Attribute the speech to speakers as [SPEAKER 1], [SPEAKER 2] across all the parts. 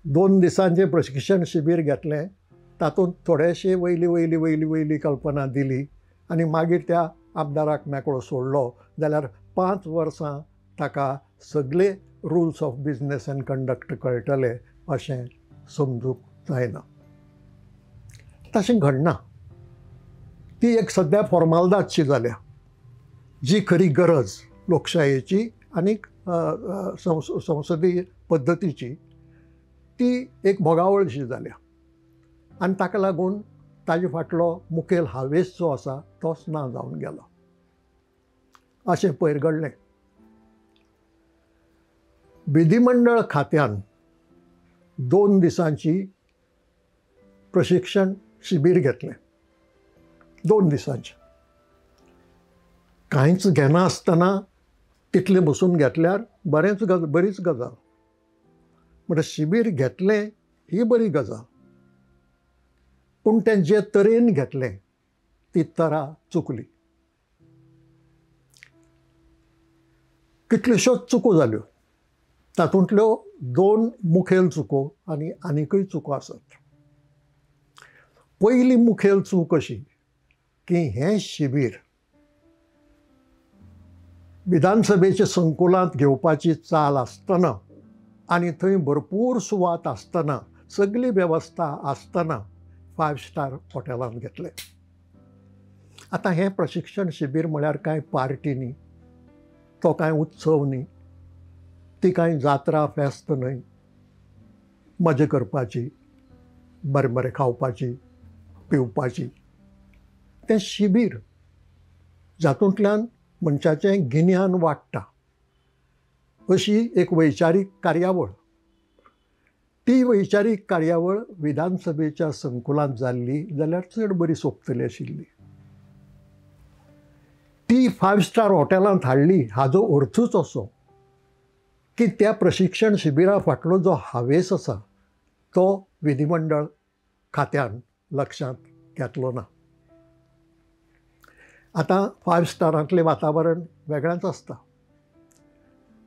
[SPEAKER 1] 2 दिसांचें प्रशिक्षण शिबीर घेतलें, तातूंत थोडेशे वयली वयली वयली वयली कल्पना दिली आनी मागीर त्या आमदाराक मेकळो सोडलो जाल्यार 5 वर्सां ताका सगळे rules of business and conduct कळटले अशें समजूंक जायना. तशें घडना. ती एक सद्या फॉर्मालदादशी जाल्या, जी खरी गरज लोकशायेची आनी संसदीय पद्दतीची ती एक भोगावळशी जाल्या आनी ताका लागून ताजे फाटलो मुखेल हावेस जो आसा तोच ना जावन गेलो. अशें पयर घडलें. विधिमंडळ खात्यान 2 दिसांची प्रशिक्षण शिबीर घेतलें. 2 दिसांचें कांयच घेना आसतना तितलें बसून घेतल्यार बरीच गजाल. म्हणटा शिबीर घेतलें ही बरी गजाल, पूण तें जे तरेन घेतलें ती तरा चुकली. कितल्योश्योच चुको जाल्यो, तातूंतल्यो 2 मुखेल चुको आनी आनीकय चुको आसात. पयली मुखेल चूक अशी की हें शिबीर विधानसभेच्या संकुलांत घेवपाची चाल आसतना आनी थंय भरपूर सुवात आसतना, सगळी वेवस्था आसतना 5 स्टार हॉटेलांत घेतलें. आतां हें प्रशिक्षण शिबीर म्हळ्यार कांय पार्टी न्ही, तो कांय उत्सव न्ही, ती कांय जात्रा फेस्त न्हय मजा करपाची, बरें बरें खावपाची पिवपाची. तें शिबीर जातूंतल्यान मनशाचें गिन्यान वाडटा अशी एक वैचारीक कार्यावळ. ती वैचारीक कार्यावळ विधानसभेच्या संकुलांत जाल्ली जाल्यार चड बरी सोबतली आशिल्ली. ती 5 स्टार हॉटेलांत हाडली हाजो अर्थूच असो की त्या प्रशिक्षण शिबिरा फाटलो जो हावेस आसा तो विधिमंडळ खात्यान लक्षांत घेतलो ना. आतां 5 स्टारांतलें वातावरण वेगळेंच आसता,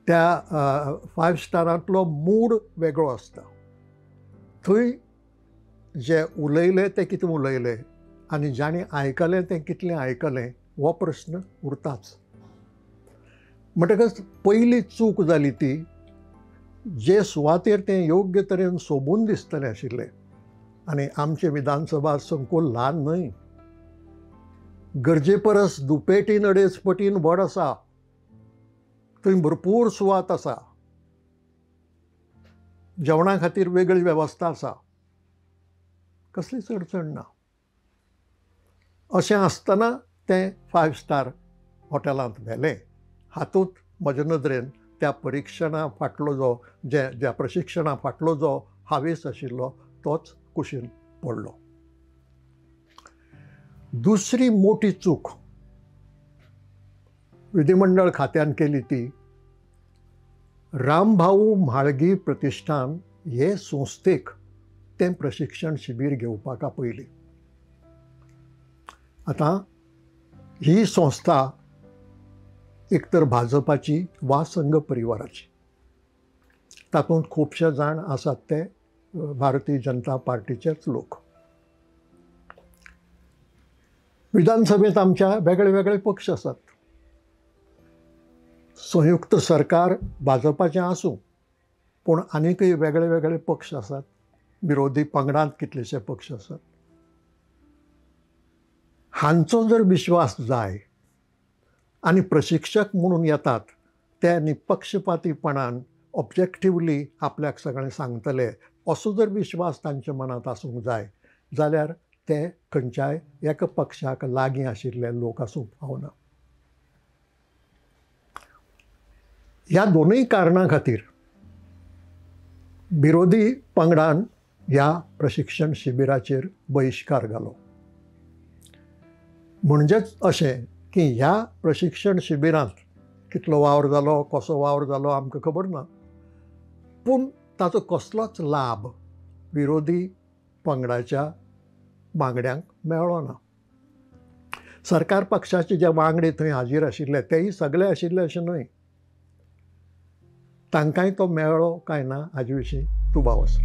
[SPEAKER 1] त्या 5 स्टारांतलो मूड वेगळो आसता. थंय जे उलयले ते कितें उलयले आनी जाणें आयकलें तें कितलें आयकलें हो प्रश्न उरताच. म्हणटकच पयली चूक जाली ती जे सुवातेर तें योग्य तरेन सोबून दिसतलें आशिल्लें. आनी आमचें विधानसभा संकुल ल्हान न्हय, गरजे परस दुपेटीन 2.5 पटीन व्हड आसा, थंय भरपूर सुवात आसा, जेवणा खातीर वेगळी वेवस्था आसा, कसलीच अडचण ना. अशें आसतना तें 5 स्टार हॉटेलांत व्हेलें. हातूंत म्हजे नदरेन त्या परिक्षणा फाटलो जो ज्या प्रशिक्षणा फाटलो जो हावेस आशिल्लो तोच कुशीन पडलो. दुसरी मोठी चूक विधिमंडळ खात्यान केली ती रामभाऊ म्हाळगी प्रतिष्ठान हे संस्थेक तें प्रशिक्षण शिबीर घेवपाक आपयली. आतां ही संस्था एक तर भाजपाची वा संघ परिवाराची, तातूंत खुबशे जाण आसात ते भारतीय जनता पार्टीचेच लोक. विधानसभेंत आमच्या वेगळे वेगळे पक्ष आसात. संयुक्त सरकार भाजपाचें आसूं, पूण आनीकय वेगळे वेगळे पक्ष आसात, विरोधी पंगडांत कितलेशे पक्ष आसात. हांचो जर विश्वास जाय आनी प्रशिक्षक म्हणून येतात ते निपक्षपातीपणान ऑब्जेक्टिवली आपल्याक सगळें सांगतले असो जर विश्वास तांच्या मनांत आसूंक जाय जाल्यार ते खंयच्याय एका पक्षाक लागीं आशिल्ले लोक आसूंक फावना. ह्या दोनूय कारणां खातीर विरोधी पंगडान ह्या प्रशिक्षण शिबिराचेर बहिश्कार घालो. म्हणजेच अशें की ह्या प्रशिक्षण शिबिरांत कितलो वावर जालो, कसो वावर जालो आमकां खबर ना, पूण ताचो कसलोच लाभ विरोधी पंगडाच्या वांगड्यांक मेळ्ळो ना. सरकार पक्षाचे जे वांगडी थंय हाजीर आशिल्ले तेय सगळे आशिल्ले अशें न्हय, तांकांय तो मेळ्ळो काय ना हाजे विशीं दुबाव आसा.